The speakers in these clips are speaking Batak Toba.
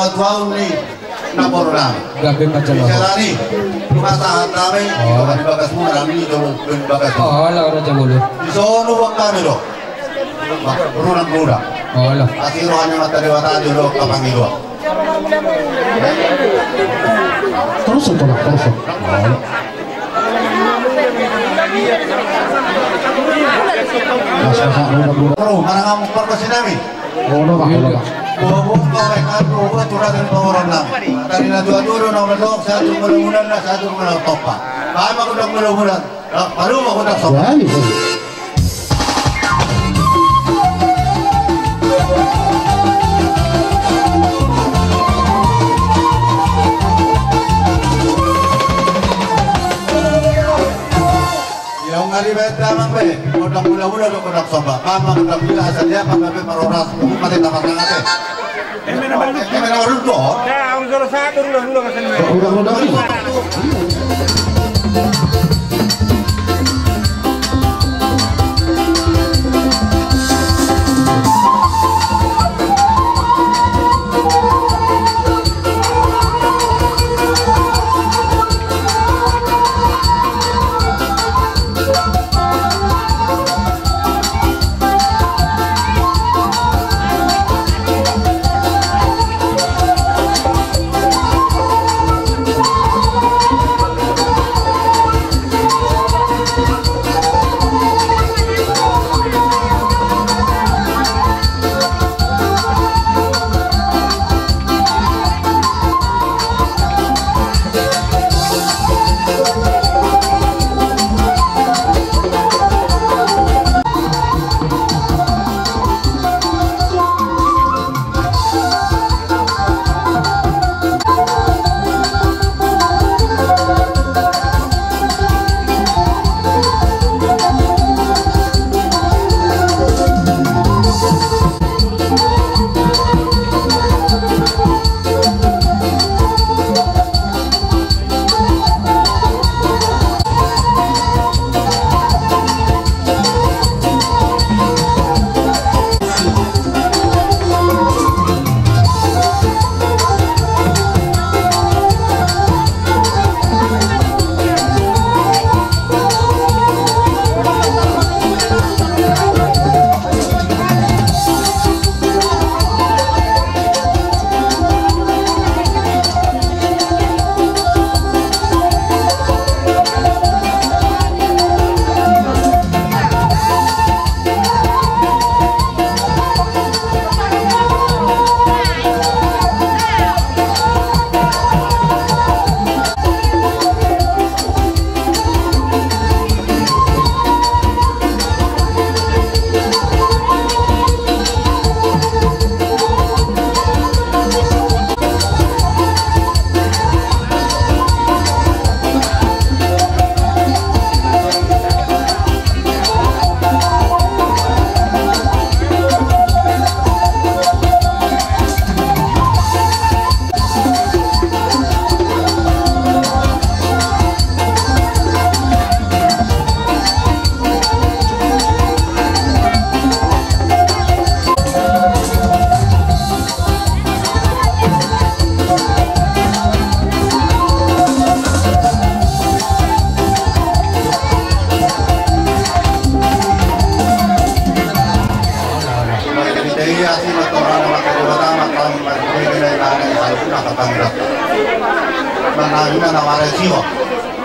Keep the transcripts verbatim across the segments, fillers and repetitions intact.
Tuaon ni naporonami. Gabe macam apa? Misalani, tu masa hanami, oh, di bagasmu, nami, di bagasmu. Oh, ala raja bulu. Di sono uang kami do. Runak-runak. Oh, ala. Asi rohana mata dewa tadi do, kapangi do. Terus, terus, terus. Oh, ala. Mas, mas, runak-runak. Bro, mana kamu perkosinami? Ono, Pak, ono, Pak. Bobo, kau, eh, kan, bobo, aturan dan pengoron nami. Tadi na dua dulu, nomor dua, satu mula-mula, na satu mula topa. Kami aku udah mula-mula. Nah, baru aku udah sopa. Ya, iya. Ia ungari bae damang be, kodang mula-mula do kodang somba. Pamang kodang bila asa dia pamang be maroras, mate tapa sangate. Eme na maruduk. Eme na maruduk. Ya, ungkara satu rulang-rulang asa ni. Rulang-rulang.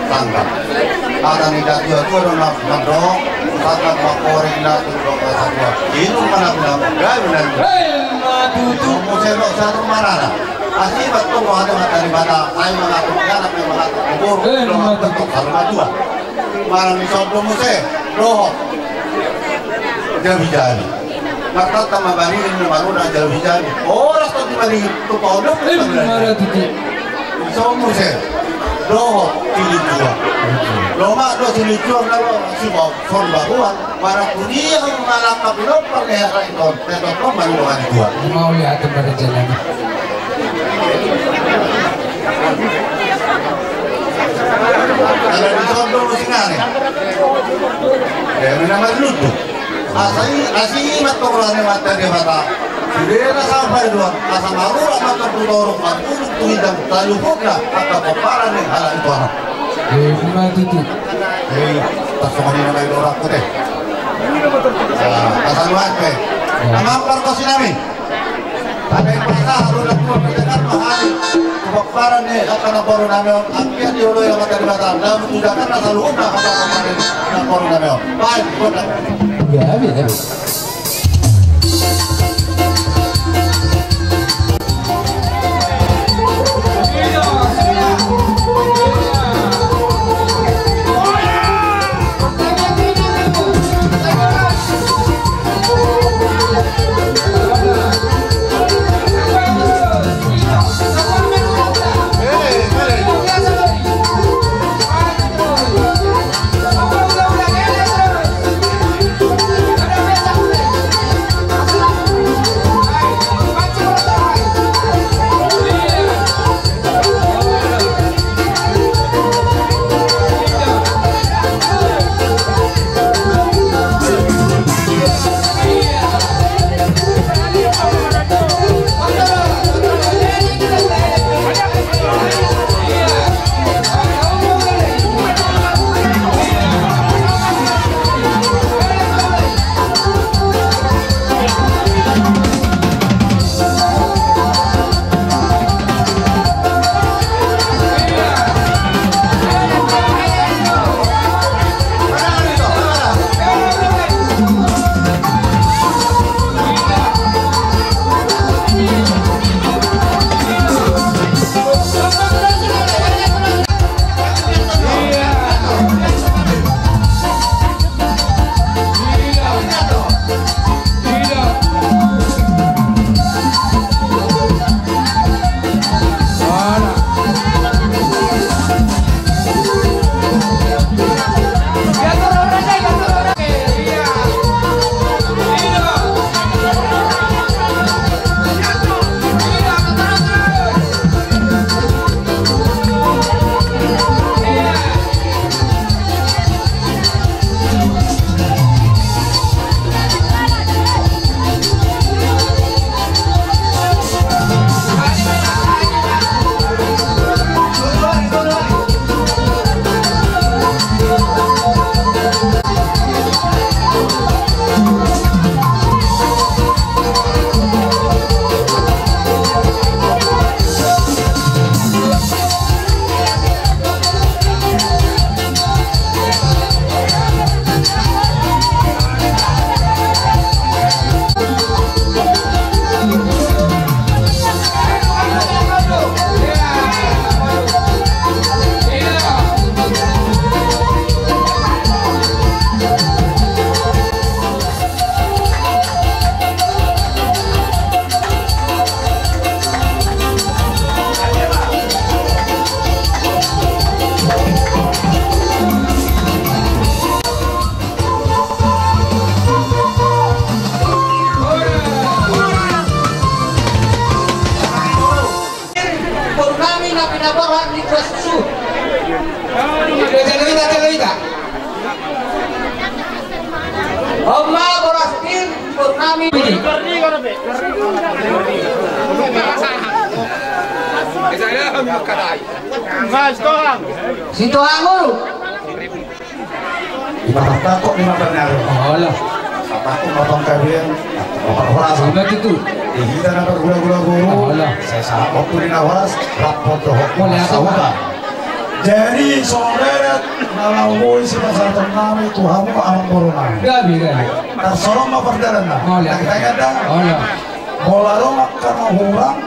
Tangga. Hata ni natuatua do na mandok, tangga mangkorek na tu dok na satua. Itu mana bilang gawe na. Hei, matutu. Muse dok satu mana na. Asi betul ada mata di mata. Ai mangatur anak, ai mangatur kubur. Hei, matutu. Saru matua. Marang ni sodo muse. Dohot. Jabi-jabi. Martata ma baringin ni maruna jabi-jabi. Oras tu di baringin tu paodok. Eh, maratuti. Somu se. Dohot silinjuang. Lomak do silinjuang na lo si bau son babuan. Marang tu dia malangkap ilok pakai hara ikon. Tetok lo mani dohan dua. Mau lihat tu pada jalan. Ada di sodo musingan. Ya, memang lucu. Asa i, asi i ma antong roha ni Amanta Debata. Sude na sahat pangidoan, asa marulak ma antong tu toru, marpungu tu ginjang, saluhutna angka pomparan ni halak i tu anak. Eh, ima tutu. Eh, pas songon i ma i do rakku te. Ah, asa luat pe. Ya. Amang pargonsi nami. Tapi masa haru na tua berdekat mahal. Pomparan ni angka namboru nami on, anggiat dioloi Amanta Debata. Lalu tu Jakarta saluhutna angka pomparan ni namboru nami on. Baik, kota. Ya, habis, habis. Boru nami na pinaborhat ni Tuan Susu. Jalo hita, jalo hita. On ma boras pir, boru nami. Sitohang. Sitohang, Guru. Ima patakok, ima benar. Olo. Patakok ma pangkabian, ma parhorasan. Ima tutu. Di hita na pargulagula, Guru. Olo. Sai sahat waktu ni na horas, rap dohot. Olo, ya, sauta. Jadi songon i da na laho boi sipasahaton nami tu hamu amangboru nami. Gabe, gabe. Tarsongon ma pardalanna. Olo. Tagi-tagi da. Olo. Molo adong angka na hurang,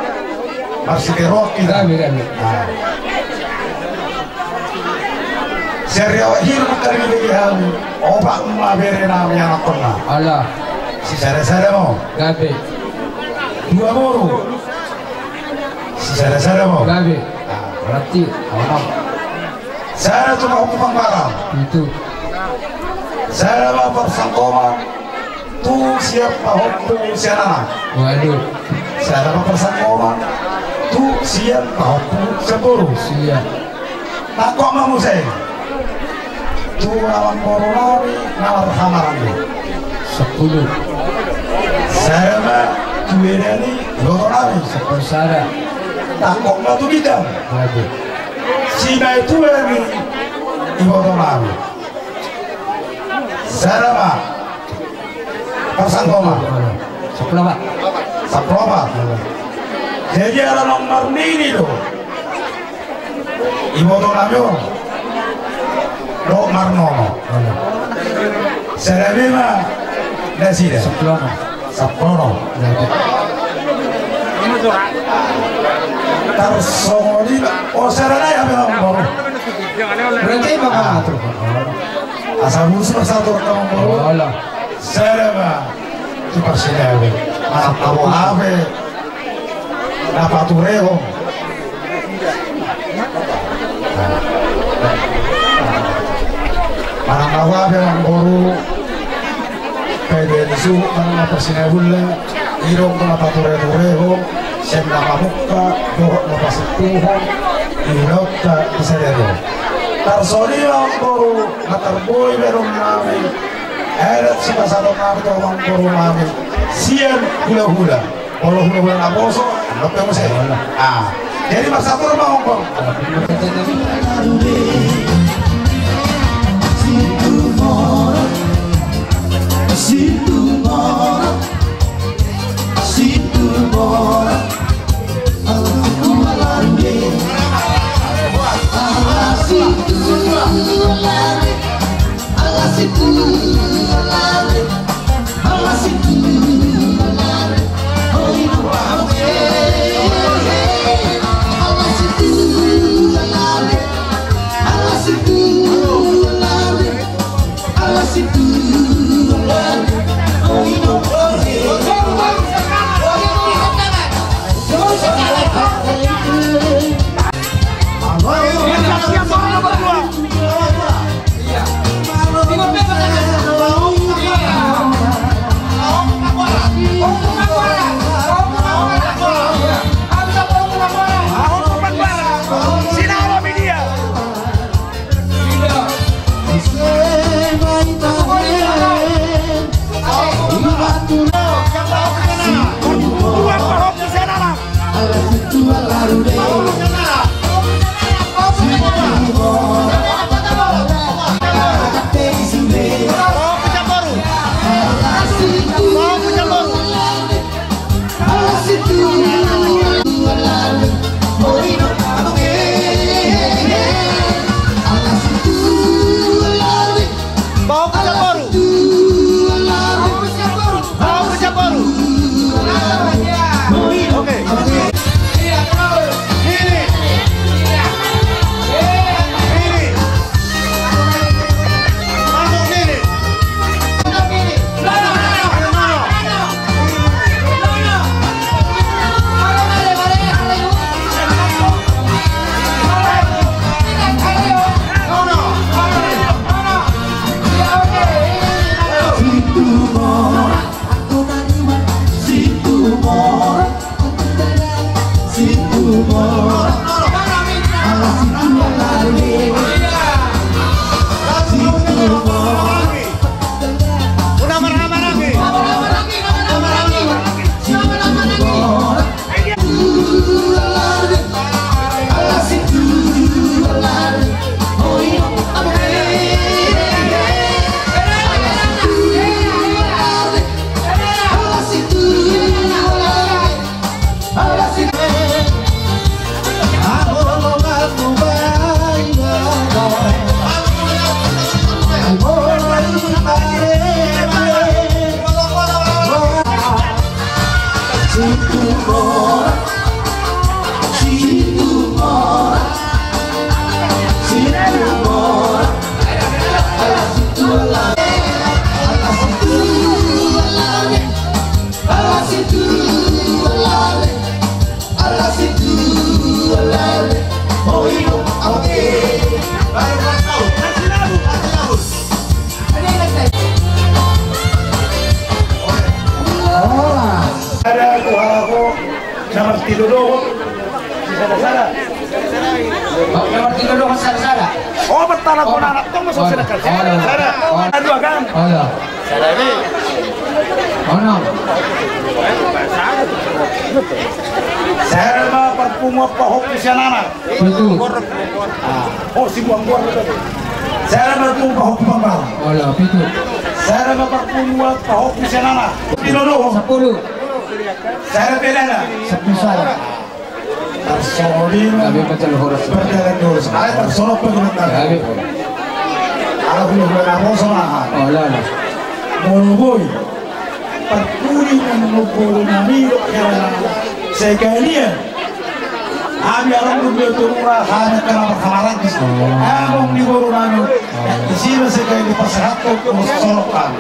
marsitiro hita. Gabe, gabe. Nah. Sian riwayat hidup angka na dibege hami, opat ma bere nami anakkonna. Olo. Sisada-sada ma. Gabe. Dua boru. Sisada-sada ma. Gabe. Ah, berarti. Olo. Sada tu pahompu Pangbaram. Itu. Sada ma parsangkoman tu sian pahompu sian anak. Waduh. Sada ma parsangkoman tu sian pahompu sian boru. Siap. Tangkok ma muse tu amangboru nami na marhaha-maranggi. Sampulu. Sada ma tu eda ni iboto nami. Sampulu sada. Tangkok ma tu ginjang. Waduh. Sibahen tu eda ni iboto nami. Sada ma. Parsangko ma. Sampulu opat. Sampulu opat. Jadi ala naung marnini do iboto nami on dohot marnono. Sada be ma nasida. Sampulu onom. Sampulu onom. Tarsongon i ma. O, sada nai hape ma, amangboru. Berarti ma, ah, atur. Asa bulus ma satu, amangboru. Sada ma tu parsinabung. Manang tabo hape na paturehon. Manang tabo hape, amangboru. Paidoan ni suhut manang na parsinabung, i do na patureturehon sian na pamungka dohot na pasintuhon di ulaonta di sadari on. Tarsongon i ma, amangboru, na tarboi bahenon nami adat sipasahaton nami tu amangboru nami sian hulahula. Molo hulahula naposo, andok pe muse. Ah, jadi marsahat ma, amangboru. Sada tu halak on na martinodohon sada-sada. Na martinodohon sada-sada. Oh, bertala pun anak tong masuk sada-sada. Sada. Ada dua kan? Sada ni. Onom. Sere ma parpunguan pahompu sian anak. Pitu. Ah, oh, si buang buang. Sere ma parpunguan pahompu panggalan. Ola, pitu. Sere ma parpunguan pahompu sian anak. Pitu do. Sampulu. Sere pe dana. Sampulu sada. Tarsongon i ma. Gabe ma jala horas. Berjalan lurus. Alai tarsongon pe dengan tadi. Gabe. Ala hulu hulu na rosa maha. Ola, ola. Molo boi. Parpudi nang boru nami do kira. Sekalian. Hami arang dulu tu mura hami kena berhamaran di sini. Oh. Abang di boru nami. Di sini sekali dipasahat tu solokan.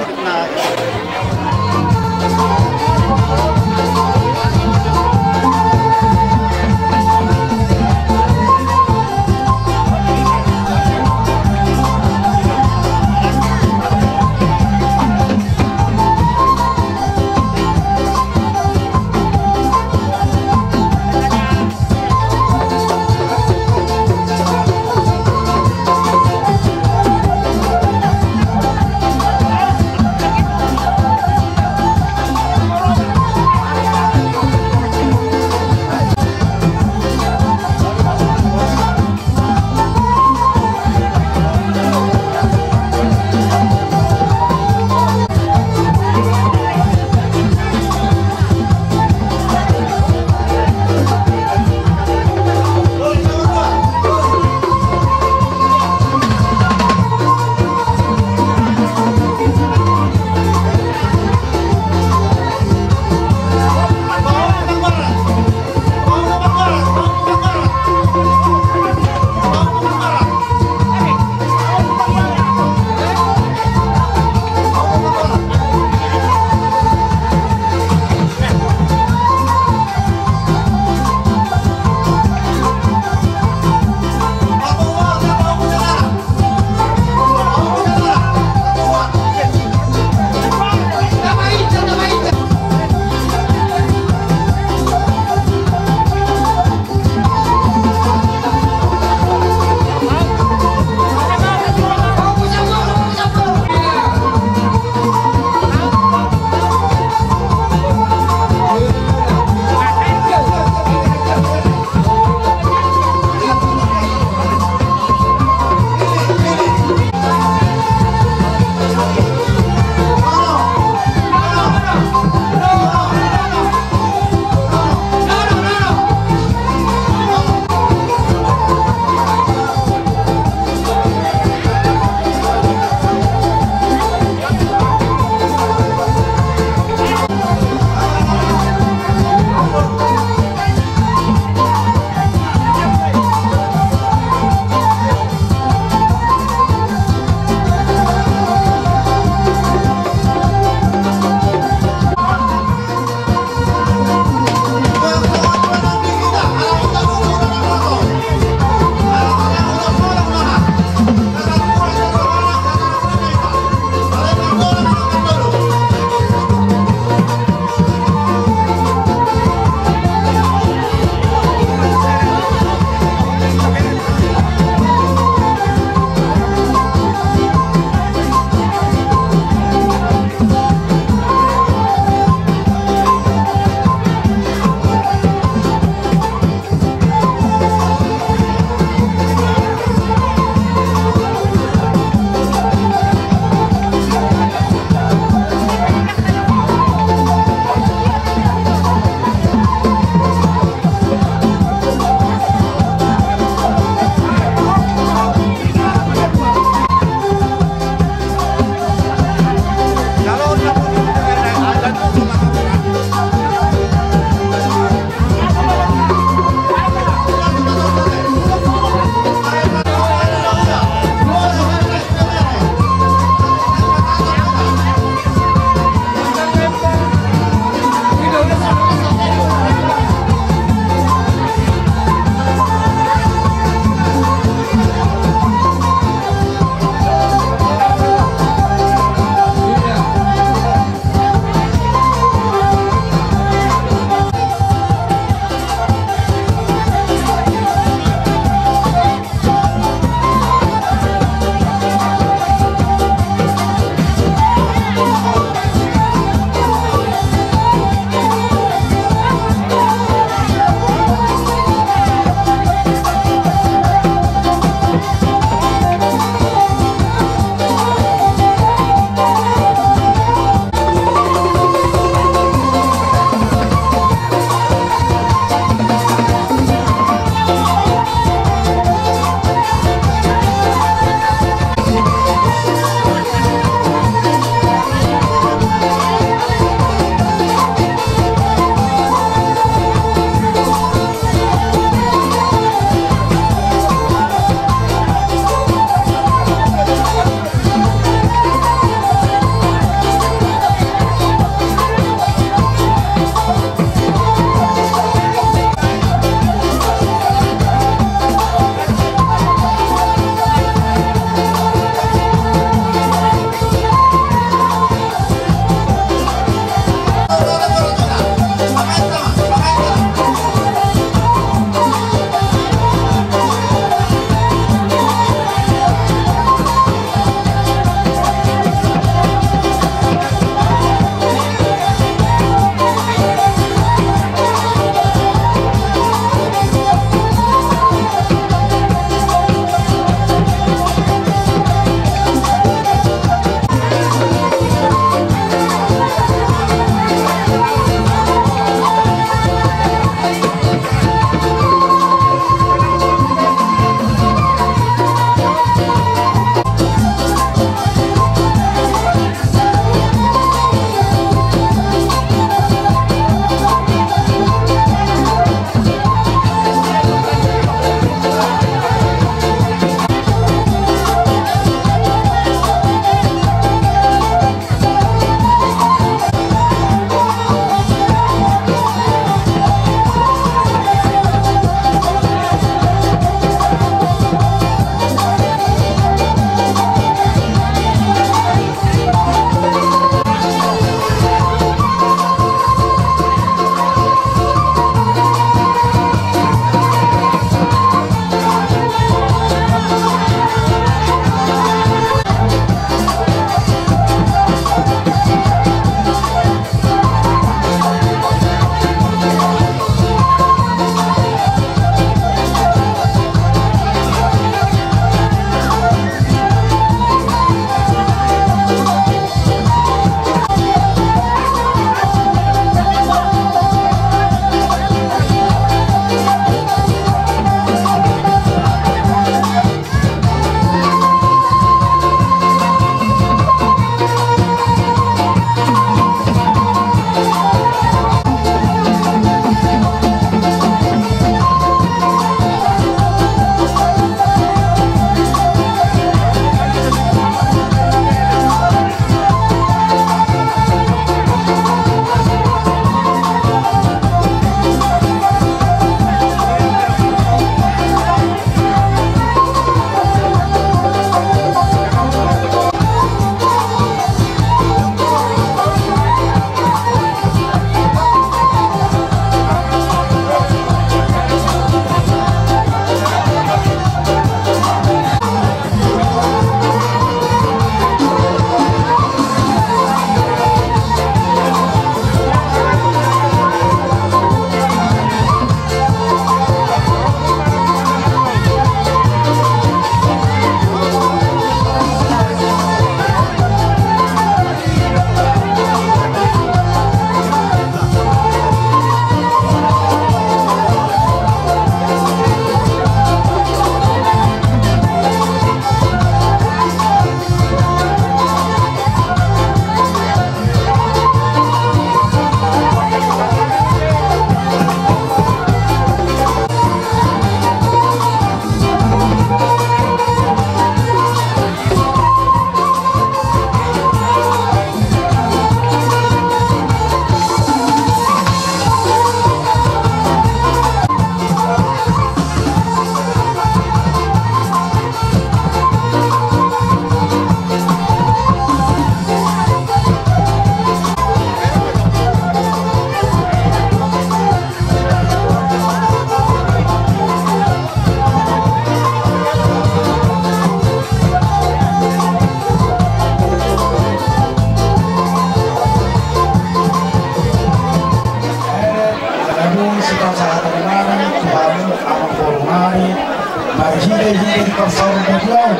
Marhite-hite di parsaoran na tuaon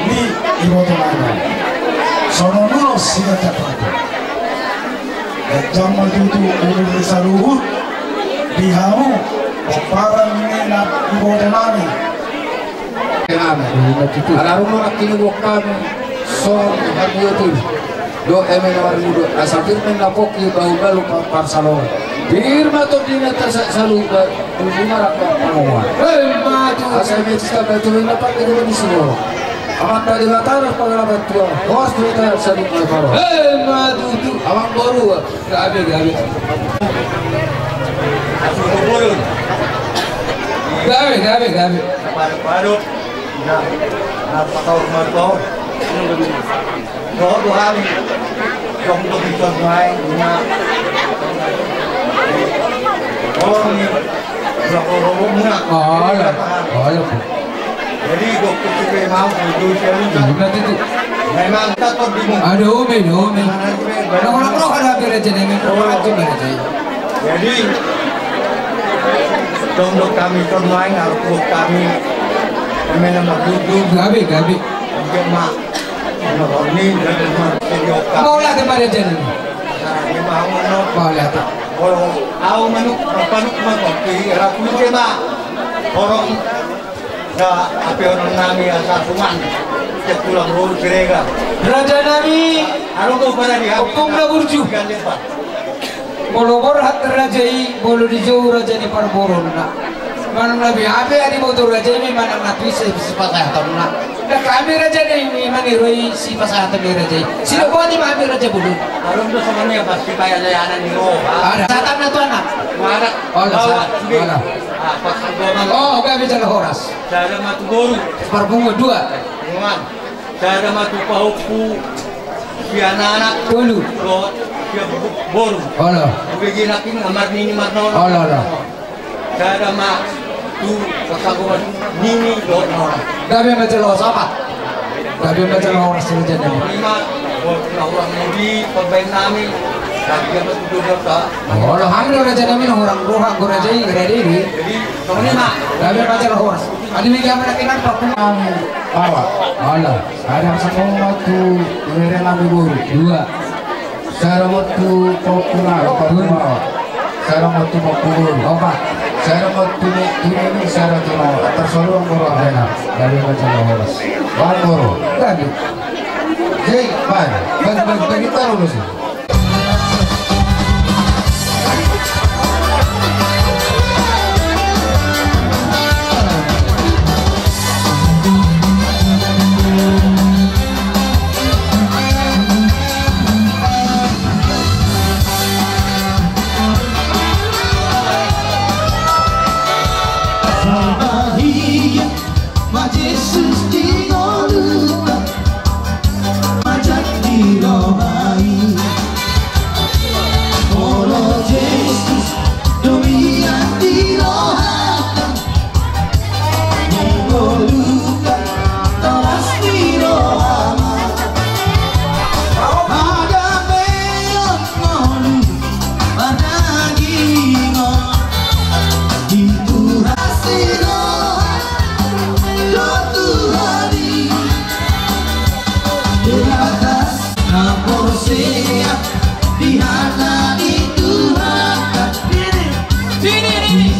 ni ibotonami. Songon ulos siganjang ragam. Ganjang ma tutu umur ni saluhut di hamu pomparan ni na ibotonami. Ala rumah kini bukan. Songon hami otik do eme na marmudo asa pir ma na pongki bahu balu parsalongan. Pir ma tondina ta saluhut ba. Tung marangkup pangomoan. Emma tutu. Asa eme cita batu eme na pake dua di sini. Amanta Debata na pangalaman tua. Horas tu ita sadung alparo. Emma tutu. Amang boru. Gabe gabe. Gabe gabe gabe. Pado pado. Na na pakaur marbaur. Dohot do hami. Dong dong di son mai na. Tolong ni. Dua koro muna. Olo. Olo. Jadi gok kutu pe mau kutu pe mau. Memang tetap di. Ada umi, ada umi. Mana umi? Nah, orang roh ada apa raja ni? Orang roh ada raja. Jadi dong dong kami son mai harus kami. Memang duduk. Gabe gabe. Oke mak. Mauliate ma raja ni. Mauliate. Au manuk, manuk, manuk, manuk, orang na ape orang nami asa suman. Cek tulang rol sirega. Raja nami. Anu kau pada di ompung na burju. Molo borhat raja i, molo dijou raja ni parboronna. Manang na be ape adi boto raja i, manang na pise sipasahatonna. Na hami raja i maniroi sipasahaton ni raja i. Sidok boti ma hami raja bolon. Alum tu songon i pasti paya leanan ni roha. Ada satan na tu anak. Mana? Ola satan. Ola. Ah, pas gua mang. Oh, oke, bicara horas. Sada ma tu boru. Parpungu dua. Sada ma tu pahompu. Sian anak. Tolu. Sian boru. Olo. Bege nakin amar nini marnono. Olo olo. Sada ma tu pasagoan nini dohot nono. Gabe ma jalo sapa. Gabe ma jalo horas sini jana. Ima. Orang mudi pembain nami. Gabe ma tu dohot. Olo hami do raja nami na orang roha go raja i. Jadi songon i ma. Gabe ma jalo horas. Adi mega mana kenapa. Bawa. Olo. Sada ma tu rere nami boru. Dua. Sada ma tu pahompu nami, pahompu nami. Sada ma tu pahompu boru. Opat. Sada ma tu nini, sada tu nono. Atar solu ma boru. Gabe ma jalo horas. Bang boru. Gabe. Jadi bang, bang, bang, bang, kita lulus. Salva hia ma Jesus di ngolunta. Majak di roha i. Olo Jesus do mian di rohanta. Di ngolunta tolhas ni roha ma. Hagabeon ngolu mardagingon. Di Tuhan si roha do Tuhan i. Di atas na porsea di hata ni Tuhan. Sini, sini, sini.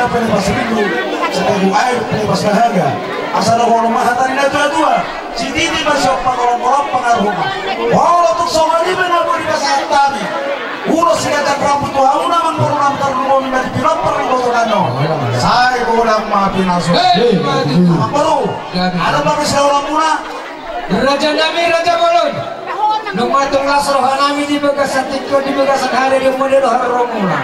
Pelepas rindu, seteguh air pelepas dahaga. Asa dohonon ma hata ni natuatua: Sititi ma siompa, golanggolang pangaruhon ma. Olo, tung songon i pe na boi dipasahat hami ulos siganjang rambu tu hamuna, amangboru, na tarlumobi ma di pinompar ni iboto nami on. Sai godang ma pinasu. Hei, amangboru, adong ma siulaonmuna. Raja nami, raja bolon. Nunga tung las roha nami di bagasan tingki on, di bagasan ari, di umur, di dohar romuna.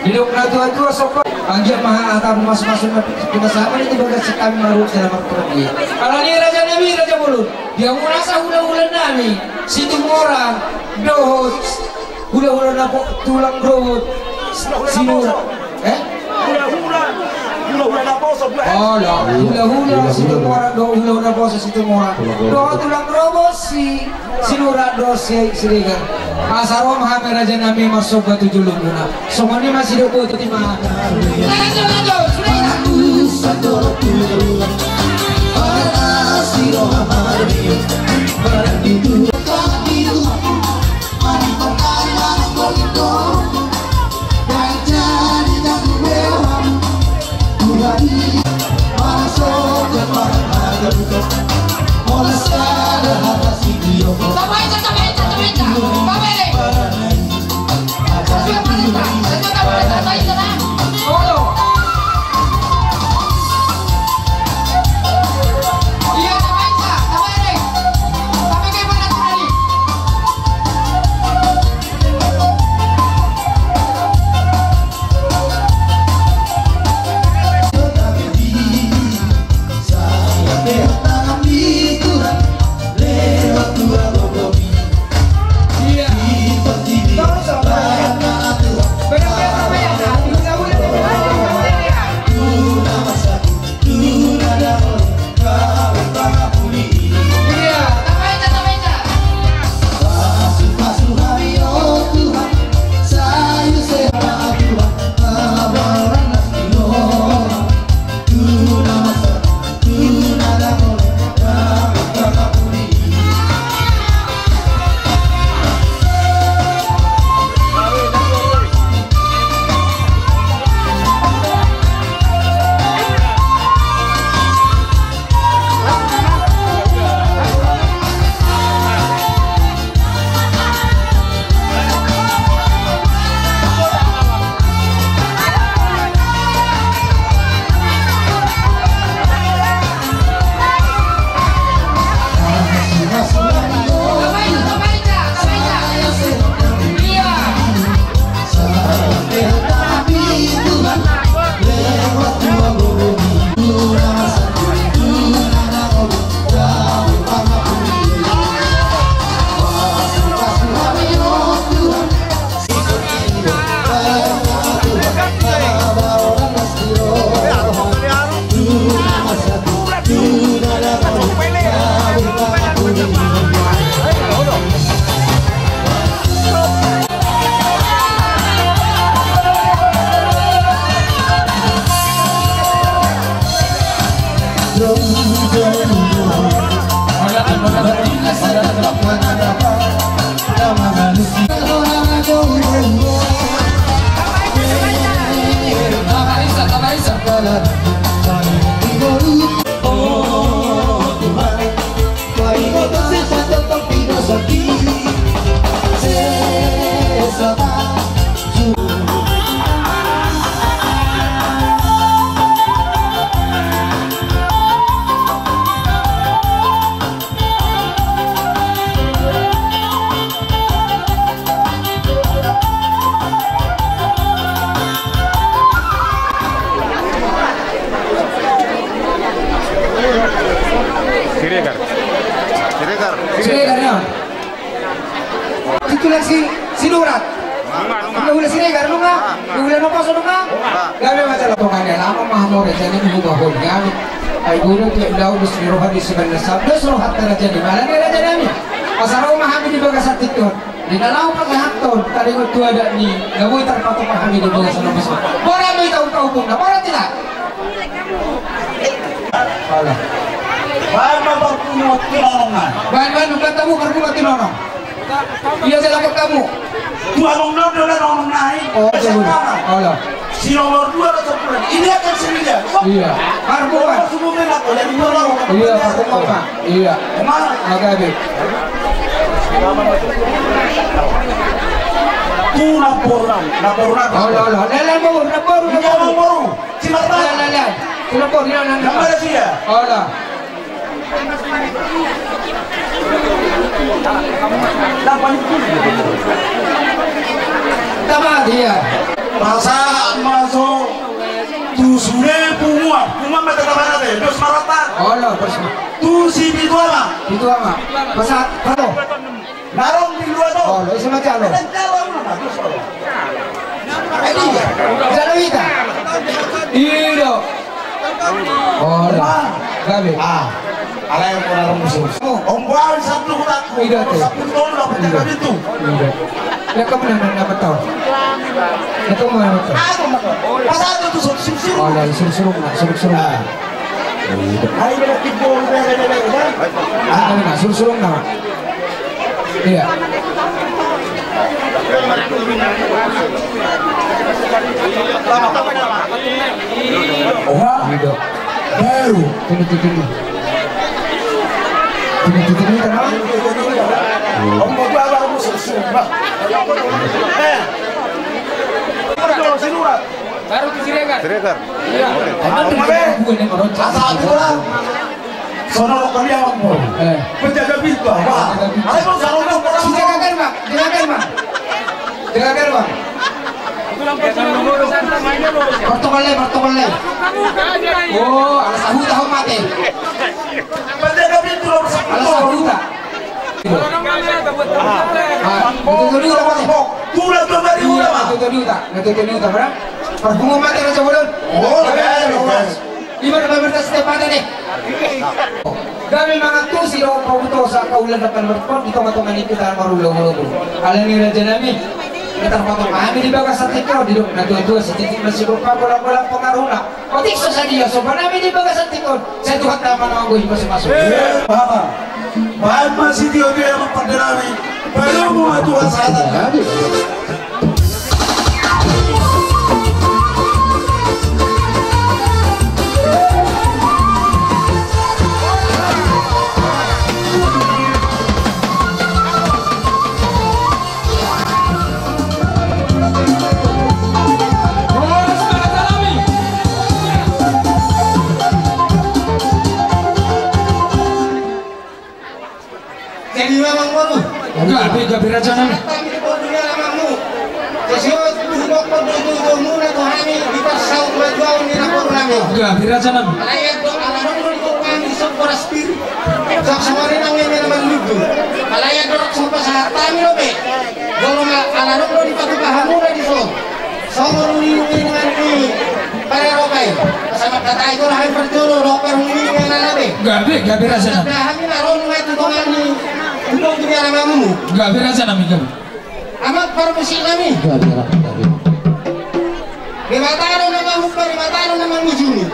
Didok natuatua sopa, anggiat ma hata mamasu-masu na pinasahat nami di bagasan hami marhite na marpudi. Alani raja nami, raja bolon, di hamuna asa hulahula nami Situmorang dohot hulahula napo-, tulang dohot Sinurat. Eh? Hulahula, hulahula naposo, buat. Olo, hulahula Situmorang dohot hulahula naposo Situmorang dohot tulang dohot si Sinurat dohot si Siregar. Asa ro ma hami raja nami marsomba tu jolomuna. Songon i ma sidok botima. Siregar. Siregar. Siregar, ya. Itu lagi si, si Nurat. Nunga, nunga. Nunga, hulahula Siregar, nunga. Nunga. Hulahula Naposo, nunga. Nunga. Gabe ma jala. Pokokna lama ma hamu raja nami, huba hon nami. Ai guru tu lau dos ni roha di siban na sab dos roha ta raja nami. Alani raja nami, asa ro ma hami di bagasan tingki on. Di na laho pasahathon taringot tu adat ni na boi tarpatupa hami di bagasan na. Borat do i tahu-tahu pun na borat ina. Alah. Baen ma parpunguan tu nonong nai. Baen, baen, baen tabu parpunguan tu nonong. Ia jala kok tabu. Tu nonong nai, tu nonong nai. Oh, tabu. Alah. Si nomor dua do sampulu. Ini akan sendirian. Iya. Parpunguan. Nomor sepuluh menang, oleh nomor dua. Iya, parpunguan, Pak. Iya. Emang? Agak deh. Tu naporu, naporu, naporu. Olo, olo. Lele, naporu, naporu, naporu. Iya, naporu. Si Marta. Lele, lele. Tu naporu, iya, naporu. Nama dia? Olo. Tamat, iya. Pasahat ma jo tu sude punguan. Punguan ma tetap ada deh. Dos marata. Olo, pas. Tu si Pitu Ama. Pitu Ama. Pasahat, halo. Narong di luar tu. Olo, isi ma jalo. Jalo hita. Ido. Olo. Gabe. Ah. Alai ahu narong musuh. Ombo ahu satu tak. Ido tu. Satu tolu dapat jaga pintu. Ido. Ya kamu nang nang tahu. Ya kamu nang tahu. Pas satu tu suruh suruh. Olo, suruh suruh, suruh suruh. Ah. Ayo, kita kick ball, bere, bere, bere. Ah, nah, suruh suruh, nah. Iya. Wah, gitu. Baru. Tunggu, tunggu, tunggu. Tunggu, tunggu, tunggu, tenang. Om, gua baru musuh, sumpah. Eh. Udah, si Lurah. Baru tu Siregar. Siregar. Iya. Oke. Emang asa aku lah. Sono lo kali awak mo. Eh. Penjaga pintu apa? Penjaga pintu. Ayo, sono lo. Si jaga gerbang, jaga gerbang. Jaga gerbang. Protokol le, protokol le. Oh, ala sahuta ho mate. Penjaga pintu lo. Ala sahuta. Ah, betul, betul, betul, betul. Tulang tu tadi ulama. Betul, betul, betul. Betul, betul, betul, betul. Parpungu mate Raja Bolon. Oh, iya, iya. Ima na pamerta setiap mata deh. Gabe mangantusi do pabutosa kaula na pamerta di tonga-tonga ni kita marula-ula. Alani raja nami. Kita potong kami di bagasan tikro di dok na tua-tua setitik masih bepa bola-bola pengaruhna. Otik so sadia sopa nami di bagasan tikon. Sai Tuhan ta mangago i pasu-pasu. Eh, Bapa. Baen ma sitio-tio ma pande nami. Baen ma Tuhan sahatan. Jadi ma amangboru. Gabe, gabe raja nami. Kami di dunia amangmu. Jadi tu dokter tu tu muna tu hami di pasau maju au ni lapor nami. Gabe raja nami. Alai do ala do di kami sopo raspir. Jok sumari nang ini nama ludu. Alai do sopo sahat kami lo be. Jolo ma ala do di patu pahamuna di so. Songon uli-uli dengan i. Pada rokai. Sama katai do rahai perjolo rokai uli dengan alabe. Gabe, gabe raja nami. Hami na ron ngai tu tongan ni. Untuk dunia amangmu. Gabe raja nami gabe. Amak parmusik nami. Gabe, gabe. Di mata ro nama muka, di mata ro nama mujuni.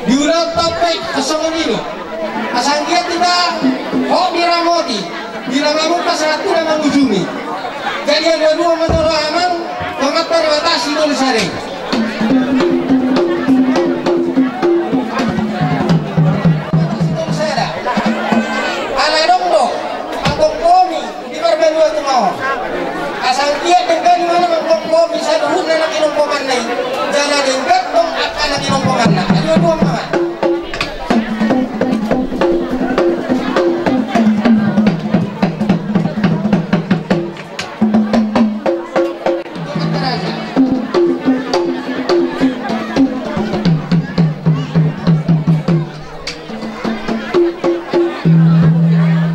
Di ulang topik kesongon ini. Asal dia tidak. Ho diramoti. Di nama muka satu nama mujuni. Jadi ada dua motor amang. Tomat terbatasi tulisannya. Ala dong do, angkong komi, di parbanua tu maon. Asal dia tengkani mana mangkong komi, saluhutna na kinomponganna i. Jala dengkat dong angka na kinomponganna. Ayo dua mangan.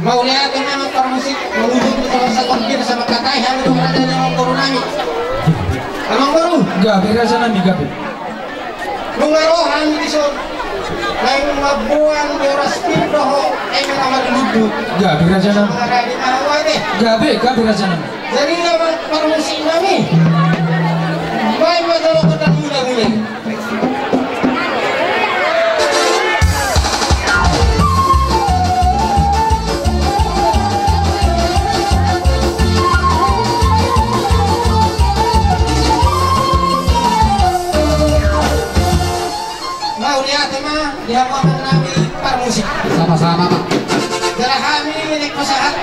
Mauliate ma amang parmusik, mangujungi sama sakompir sama katai hami tu raja ni amangboru nami. Amangboru. Gabe raja nami gabe. Nunga ro hami dison. Naeng mamboan boras pir do ho, naeng na marlundu. Gabe raja nami. Mangaradi mahawa de. Gabe, gabe raja nami. Jadi amang parmusik nami. Baen ma jolo kota mula mula.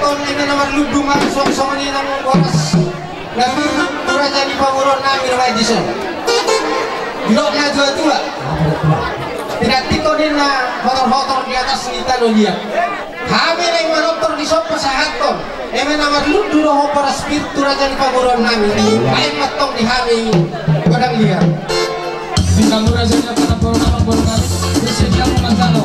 Eme na marlundu ma songon i nang boras na tu raja ni pamoruon nami na baen dison. Didok na tua-tua, tinantikkon ninna hotor-hotor di atas ni tano liat. Hami na i manortor dison pasahathon eme na marlundu dohot boras pir tu raja ni pamoruon nami. Baen ma tong di hami godang liat. Di kamu raja ni pamoruon nami, bersedia menjalo.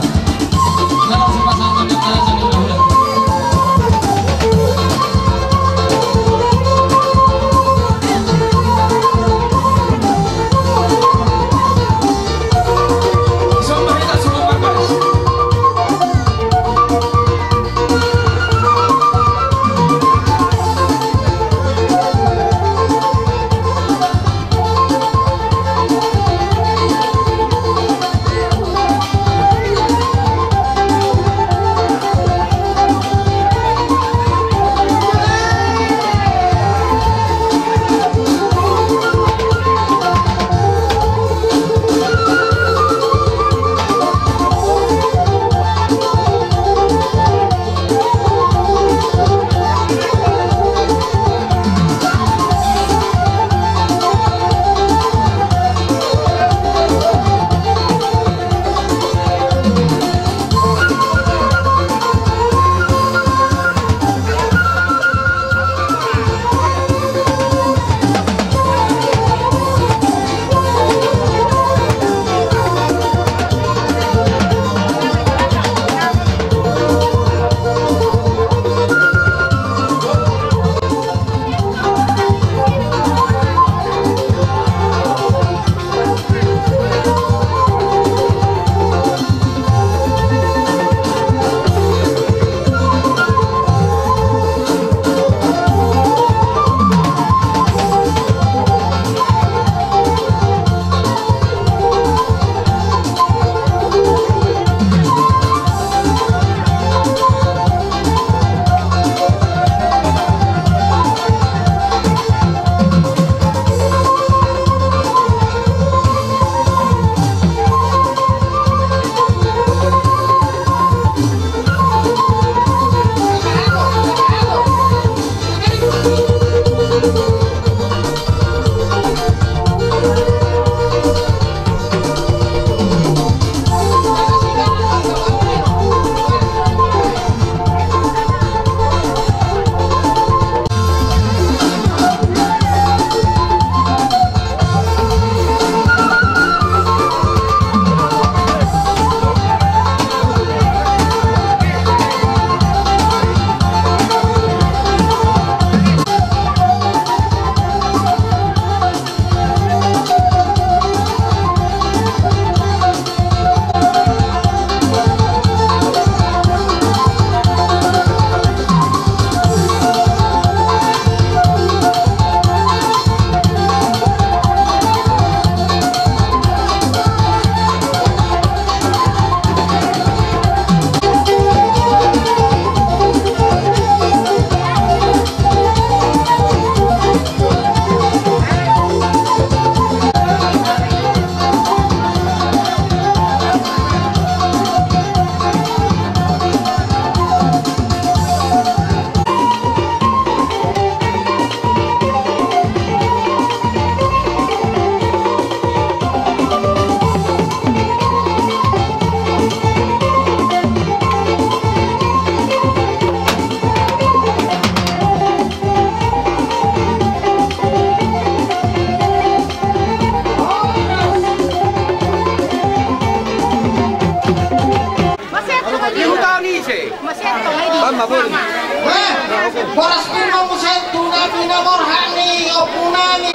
Boras pir ma muse tu na pinaborhat ni ompu nami.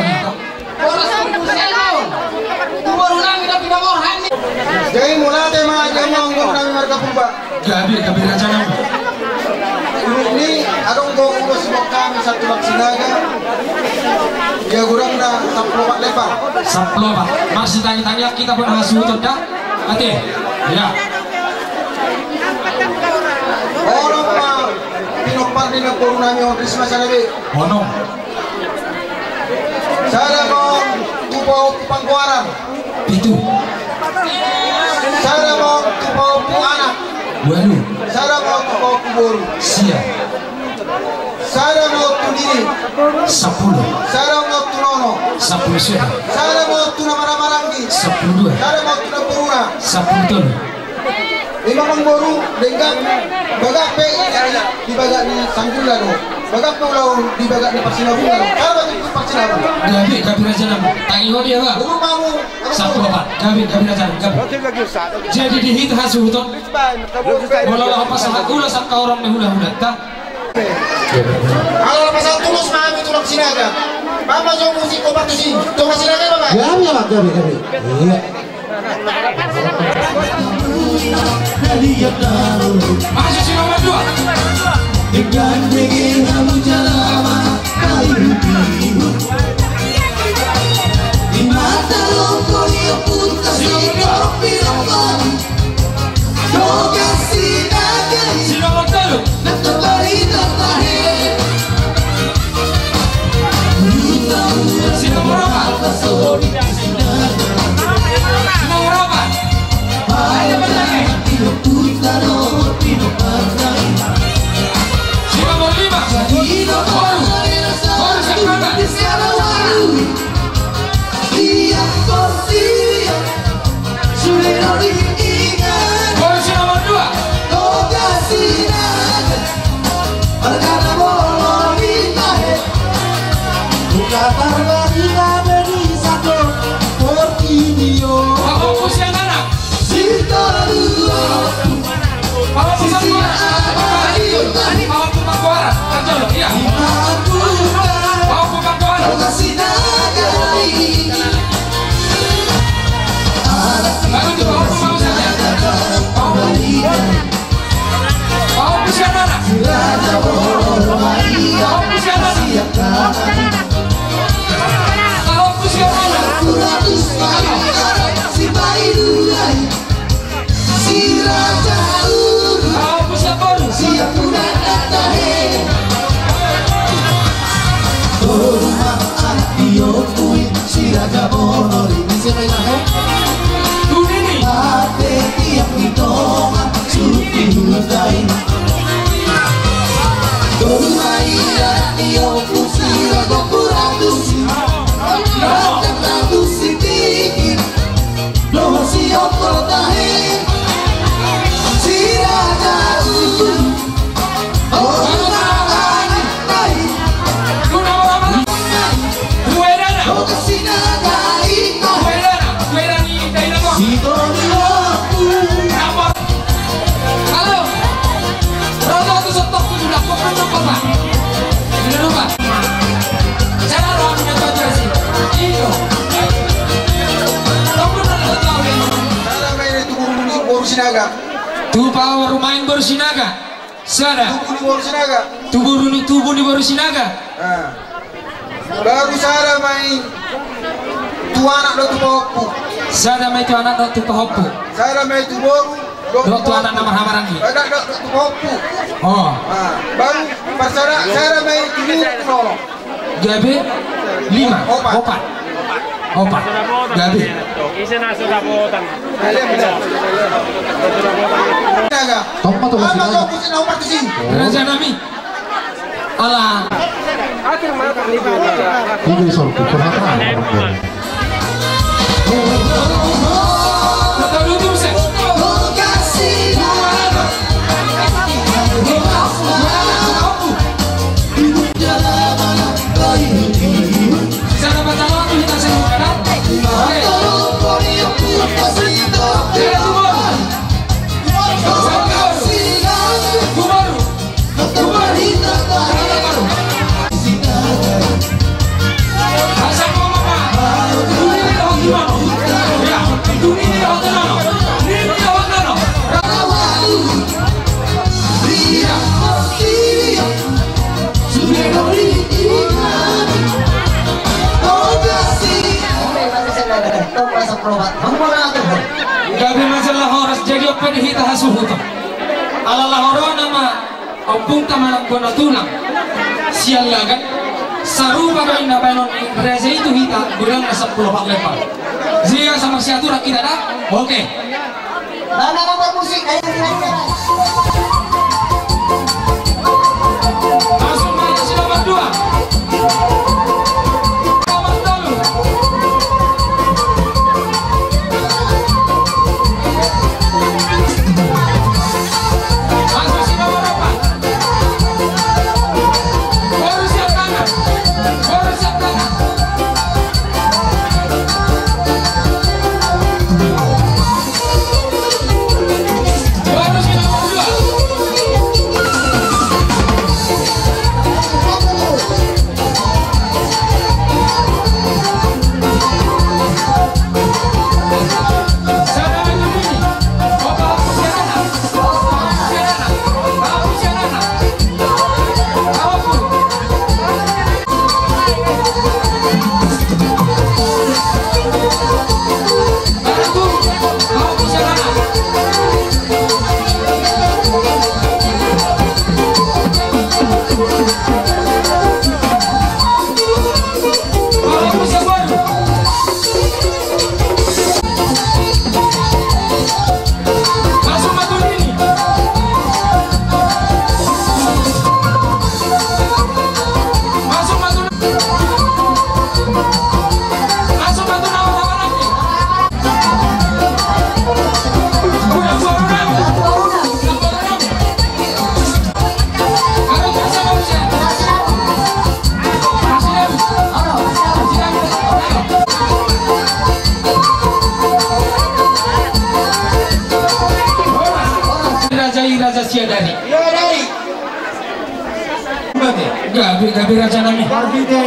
Boras pir muse on tu boru nami na pinaborhat ni. Jadi mauliate ma di hamu boru nami marga Purba. Gabe, gabe raja nami. Ini adong do ulos bok kami satu lak Sinaga. Dia kurang da sampulu opat lepar. Sampulu opat. Marsitangi-tangian hita pun hasuhuton da. Ate. Ya. Onom ma pinompar ni namboru nami on, Risma Sanabe. Onom. Sada ma on tu pahompu panggoaran. Pitu. Sada ma on tu pahompu anak. Ualu. Sada ma on tu pahompu boru. Sia. Sada ma on tu nini. Sampulu. Sada ma on tu nono. Sampulu sada. Sada ma on tu na marhahamaranggi. Sampulu dua. Sada ma on tu namboruna. Sampulu tolu. Ima amangboru, denggan, bagak pe di bagak ni sanggulna do. Bagak pe ulaon di bagak ni parsinabungan do. Sada ma on tu parsinabung. Gabe, gabe raja nami. Tangi ho dia, Bang. Boru mamu. Sampulu opat. Gabe, gabe raja nami, gabe. Jadi di hita hasuhuton. Molo laho pasahat ulaon sangkaoron ni hulahulanta. Ala pasahat tulos ma hami tulang Sinaga. Bapa jo musik kompaktisi. Tulang Sinaga, Bapa. Gabe, Bapa, gabe, gabe. Iya. Masuk si nomor dua. Ikan dege hamu jalama. Di mata lompo ni oputa si kopi lompo. Toga Sinaga i. Si nomor tolu. Na tarbarita tahe. Si nomor opat. Si nomor opat. Ayo, si nomor lima. Boru. Boru Sangkana. Boru si nomor dua. Pahompu sian anak. Pahompu sian anak. Pahompu Panggoaran. Iya. Pahompu Panggoaran. Baru tu pahompu mau saja. Pahompu. Pahompu sian anak. Pahompu sian anak. Pahompu sian anak. Pahompu sian boru. Tu nini. Halo. Rata tu stop tu sudah, kok kan apa, Pak? Sudah lupa. Cara orang punya pacar sih. Iyo. Kau pernah dapat tahu ya? Sada ma i tu boru, boru Sinaga. Tu parumaen boru Sinaga. Sada. Tubu ni boru Sinaga. Tubu ni, tubu ni boru Sinaga. Ah. Baru sada ma i tu anak dohot tu pahompu. Sada ma i tu anak dohot tu pahompu. Sada ma i tu boru dohot tu anak na marhahamaranggi. Anak dohot tu pahompu. Oh. Ah, baru parsada, sada ma i tu boru tu nono. Gabe lima. Opat. Opat. Opat. Gabe. Ise na sudah potang. Sinaga. Tong ma tu Sinaga. Raja nami. Ala. Ini sorku, kenapa? Gabe ma jala horas, jadi on pe di hita hasuhuton. Ala laho ro nama ompungta manang bona tulang sian Lagan, sarupa do inna baenon ni raja i tu hita, godangna sampulu opat lempang. Jadi asa marsiaturan hita da. Oke. Mana nomor musik? Ayo, ayo, ayo. Masuk, masuk. Raja i raja Siadari. Gabe, gabe raja nami. Marhite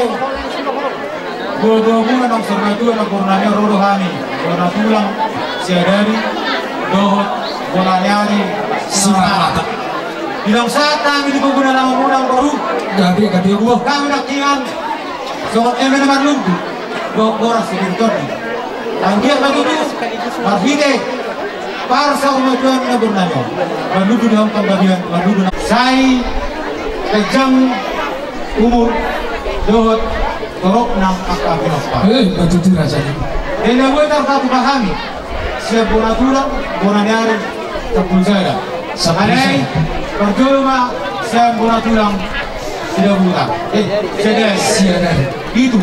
boaboamuna naung saur matua, naung borunami, ro do hami bona tulang Siadari dohot bona ni ari Simarmata. Di naung sahat hami di pogona na mamodang boru. Gabe, gabe, boa. Hami nangkiningan songon eme na marlundu dohot boras sian tondi. Anggiat ma tutu marhite parsaurmatuaon na borunami on, marlundu di hamu panggabean, marlundu na sai panjang umur dohot torop nang angka pinompar. Eh, ima tutu raja i. Jadi na boi tarpatupa hami sian bona tulang, bona ni ari, sampulu sada. Sampulu sada. Alai parjolo ma sian bona tulang Sidabutar. Eh, Siadari. Siadari. Pitu.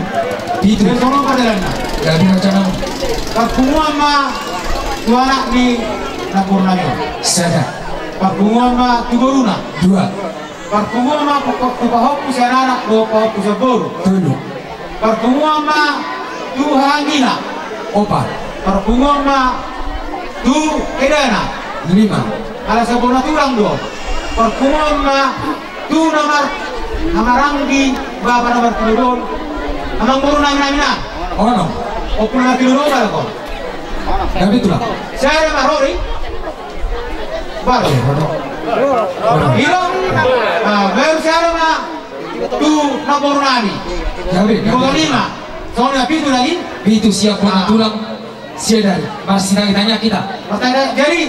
Pitu. Sian sono pardalanna. Gabe raja nami. Parpunguan ma tu anak ni na borunami on. Sada. Parpunguan ma tu boruna. Dua. Parpunguan ma tu, tu pahompu sian anak dohot pahompu sian boru. Tolu. Parpunguan ma tu hahaanggi na. Opat. Parpunguan ma tu edana. Lima. Ala sian bona tulang do. Parpunguan ma tu na mar, na maranggi bapa na martinodohon. Amang boru nami, nami na. Onom. Ompu na martinodohon, ala ko. Gabe tulang. Sada ma ro i. Baru. Onom. Ilo. Ah, baru sada ma tu na borunami. Gabe, gabe. Bona lima. Songon i ma pitu lagi. Pitu sian bona tulang Siadari. Marsitangitangian hita. Martangiang, jadi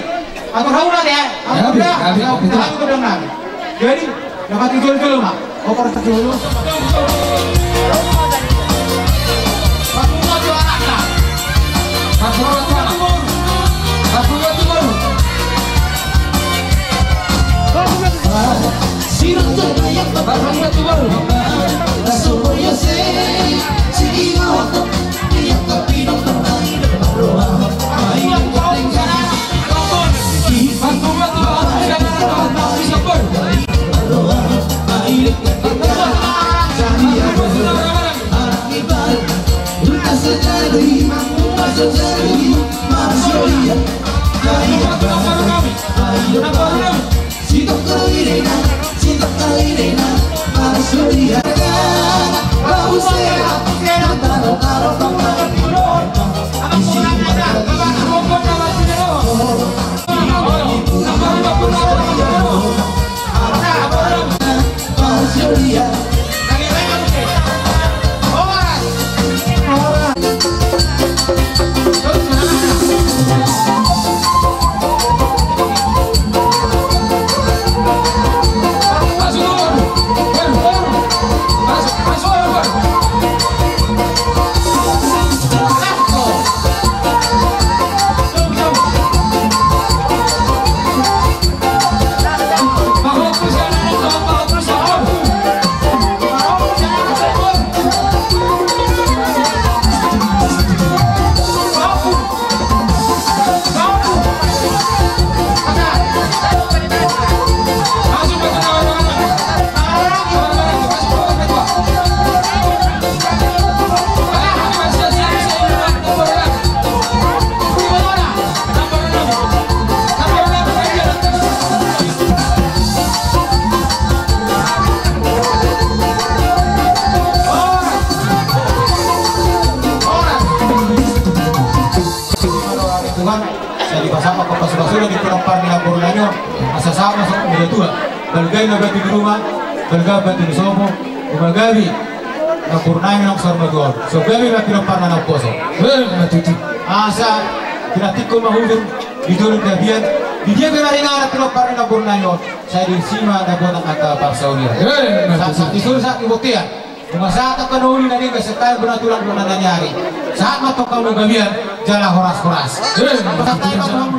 atur hamu ma, ya. Gabe, gabe, gabe. Jadi na parjolo-jolo ma. Oh, parjolo. Asa sama sama dia tua. Balgai na batu di rumah, balgai batu di sopo, rumah gabi. Na purnai nang sorma tuan. So gabi na pinomparna na poso. Hei, matuti. Asa, pinatikku mahudur, di jolong gabian, di dia pe na ringan na pinomparna na purnai on. Sai di sima na botak angka parsaulian. Hei, matuti. Sa, sa, di botian. Rumah sa, tak kena uli na dengke sekai bona tulang bona nanyari. Saat matong kamu gabian, jala horas-horas. Hei, matuti. Saat matong kamu